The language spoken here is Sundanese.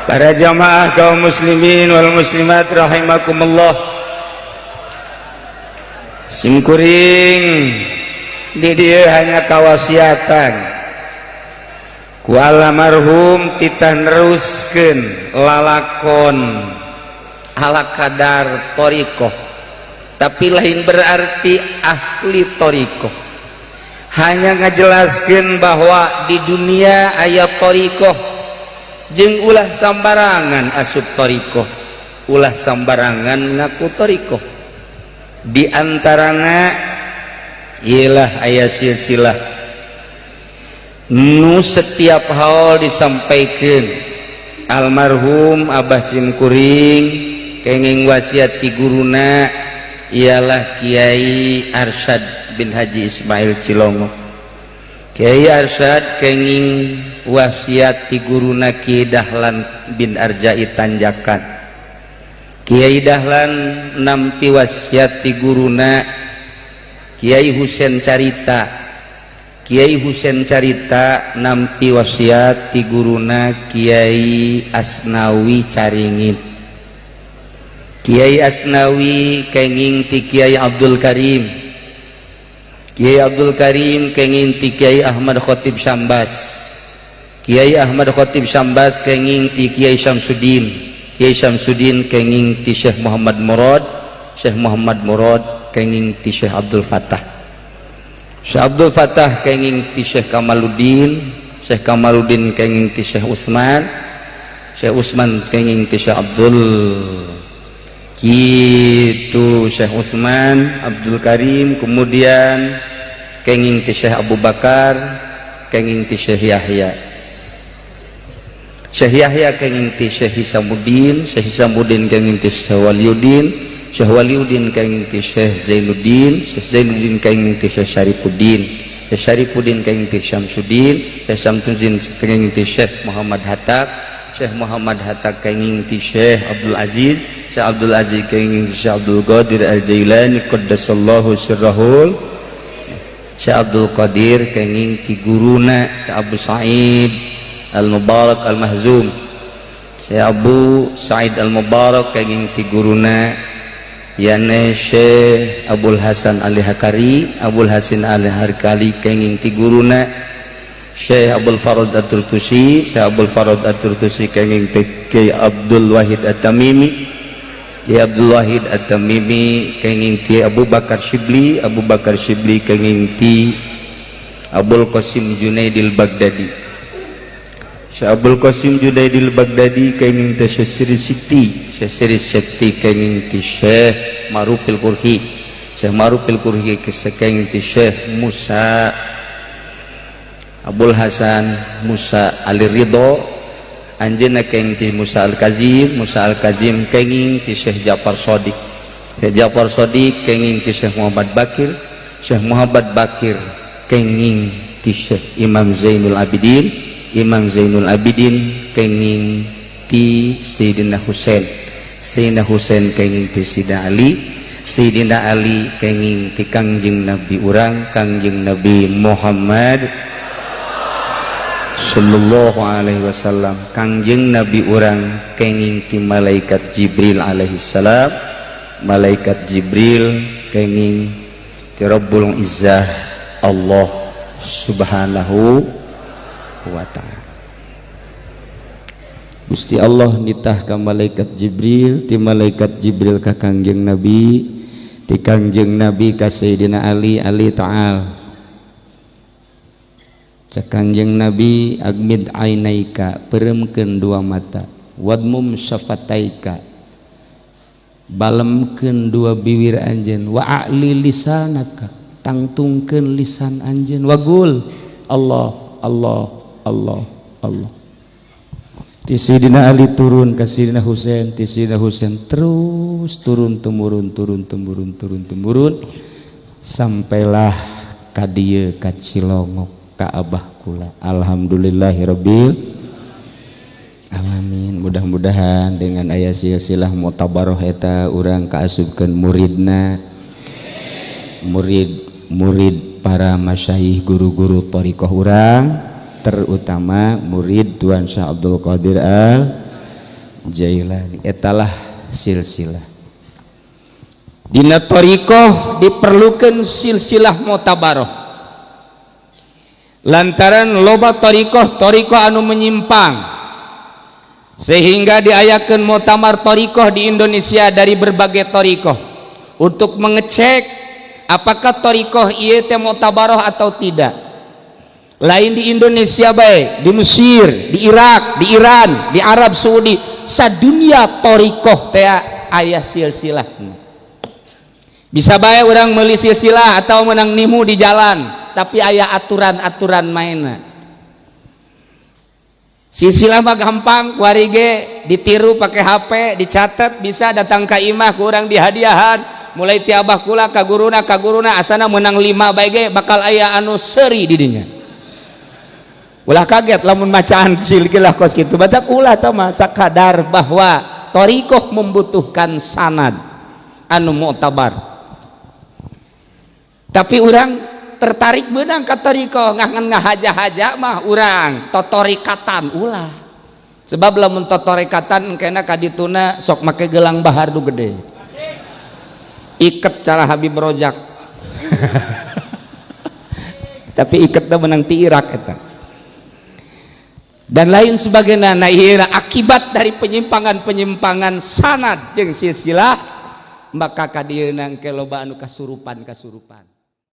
Para jamaah kaum muslimin wal muslimat rahimakumullah, simkuring di dieu hanya kawasiatan ku almarhum, titah neruskeun lalakon ala kadar thoriqoh, tapi lain berarti ahli thoriqoh, hanya ngajelaskan bahwa di dunia aya thoriqoh jeung ulah sambarangan asup thoriqoh, ulah sambarangan ngaku thoriqoh. Di antarana ialah aya silsilah nu setiap hal disampaikan almarhum Abah simkuring kenging wasiat ti guruna, ialah Kiai Arsyad bin Haji Ismail Cilongo. Kiai Arsyad kenging wasiat ti guruna Kiai Dahlan bin Arjai Tanjakan. Kiai Dahlan nampi wasiat ti guruna Kiai Husen Carita. Kiai Husen Carita nampi wasiat ti guruna Kiai Asnawi Caringin. Kiai Asnawi kenging ti Kiai Abdul Karim. Kiai Abdul Karim kenging ti Kiai Ahmad Khatib Sambas. Kiai Ahmad Khatib Sambas kenging ti Kiai Syamsuddin. Kiai Syamsuddin kenging ti Syekh Muhammad Murad. Syekh Muhammad Murad kenging ti Syekh Abdul Fattah. Syekh Abdul Fattah kenging ti Syekh Kamaluddin. Syekh Kamaluddin kenging ti Syekh Utsman. Syekh Utsman kenging ti Syekh Abdul gitu, Syekh Utsman Abdul Karim kemudian kenging ti Syekh Abu Bakar, kenging ti Syekh Yahya. Syekh Yahya kenging ti Syekh Hisamuddin. Syekh Hisamuddin kenging ti Syekh Waliuddin. Syekh Waliuddin kenging ti Syekh Zainuddin. Syekh Zainuddin kenging ti Syekh Syarifuddin. Syekh Syarifuddin kenging ti Syamsuddin. Syekh Syamsuddin kenging ti Syekh Muhammad Hatta. Syekh Muhammad Hatta kenging ti Syekh Abdul Aziz. Syekh Abdul Aziz kenging ti Syekh Abdul Qadir Al-Jailani qaddasallahu sirrahul. Syekh Abdul Qadir kenging ti guruna Syekh Abu Sa'id Al-Mubarak Al-Mahzum. Syekh Abu Sa'id Al-Mubarak kenging ti guruna yane Syekh Abul Hasan Ali Hakari. Abul Hasan Ali Hakari kenging ti guruna Syekh Abdul Farad At-Turtusi. Syekh Abdul Farad At-Turtusi kenging ti Kiai Abdul Wahid At-Tamimi. Kiai Abdul Wahid At-Tamimi kenging ti Abu Bakar Shibli. Abu Bakar Shibli kenging ti Abul Qasim Junaidil Baghdadi. Syekh Abul Qasim Junaidil Baghdadi kenging ti Syekh Siri Sikti. Syekh Siri Sikti kenging ti Syekh Marufil Kurhi. Syekh Marufil Kurhi kenging ti Syekh Musa Abul Hasan Musa Ali Ridho. Anjeunna kenging ti Musa Al Kazim. Musa Al Kazim kenging ti Syekh Ja'far Shodiq. Syekh Ja'far Shodiq kenging ti Syekh Muhammad Bakir. Syekh Muhammad Bakir kenging ti Syekh Imam Zainul Abidin. Imam Zainul Abidin kenging ti Sayyidina Husain. Sayyidina Husain kenging ti Sayyidina Ali. Sayyidina Ali kenging ti Kangjeng Nabi urang, Kangjeng Nabi Muhammad sallallahu alaihi wasallam. Kangjeng Nabi urang kenging ti malaikat Jibril alaihi salam. Malaikat Jibril kenging ti Rabbul Izzah Allah subhanahu wa ta'ala. Gusti Allah nitah ka malaikat Jibril, ti malaikat Jibril ka Kangjeng Nabi, ti Kangjeng Nabi ka Sayyidina Ali. Ali, ta'al. Cek Kangjeng Nabi, agmid ainaika, peuremkeun dua mata, wadmum syafataika, balemkeun dua bibir anjeun, wa a'li lisanaka, tangtungkeun lisan anjeun, wagul Allah, Allah, Allah, Allah. Ti Sayyidina Ali turun ke Sayyidina Husain, ti Sayyidina Husain terus turun temurun, turun temurun, turun temurun, sampailah ka dieu, ka Cilongok, ka abah kula. Alhamdulillahirabbil alamin. Mudah-mudahan dengan aya silsilah mutabaroh eta urang kaasupkeun muridna, murid murid para masyayikh, guru-guru thariqah urang, terutama murid Tuan Syekh Abdul Qadir Al. Jailani. Etalah silsilah. Dina thariqah diperlukan silsilah mutabaroh, lantaran loba thariqah thariqah anu menyimpang, sehingga diayakan muktamar thariqah di Indonesia dari berbagai thariqah untuk mengecek apakah thariqah ieu teh mutabaroh atau tidak. Lain di Indonesia baik, di Mesir, di Irak, di Iran, di Arab Saudi, sadunia thariqah teh aya silsilahna. Bisa bae orang meuli silsilah atau menang nimu di jalan, tapi aya aturan-aturan mainna. Silsilah mah gampang, kuari ge ditiru pakai HP, dicatat, bisa datang ke imah kurang dihadiahan, mulai ti abah kula ka guruna ka guruna, asana menang lima bae ge bakal aya anu seuri di dinya. Ulah kaget lamun macaan silsilah kos kitu, batak ulah tah mah sakadar bahwa thariqah membutuhkan sanad anu mu'tabar. Tapi orang tertarik menang ka thariqah, ngan ngahaja-haja mah urang totorikatan ulah, sebab lamun totorikatan kena kadituna sok make gelang bahar du gede, iket cara Habib Rojak, tapi iketna menang ti Irak eta dan lain sebagainya. Nah, ieu akibat dari penyimpangan-penyimpangan sanad jeung silsilah, maka kadieuna engke loba anu kasurupan kasurupan.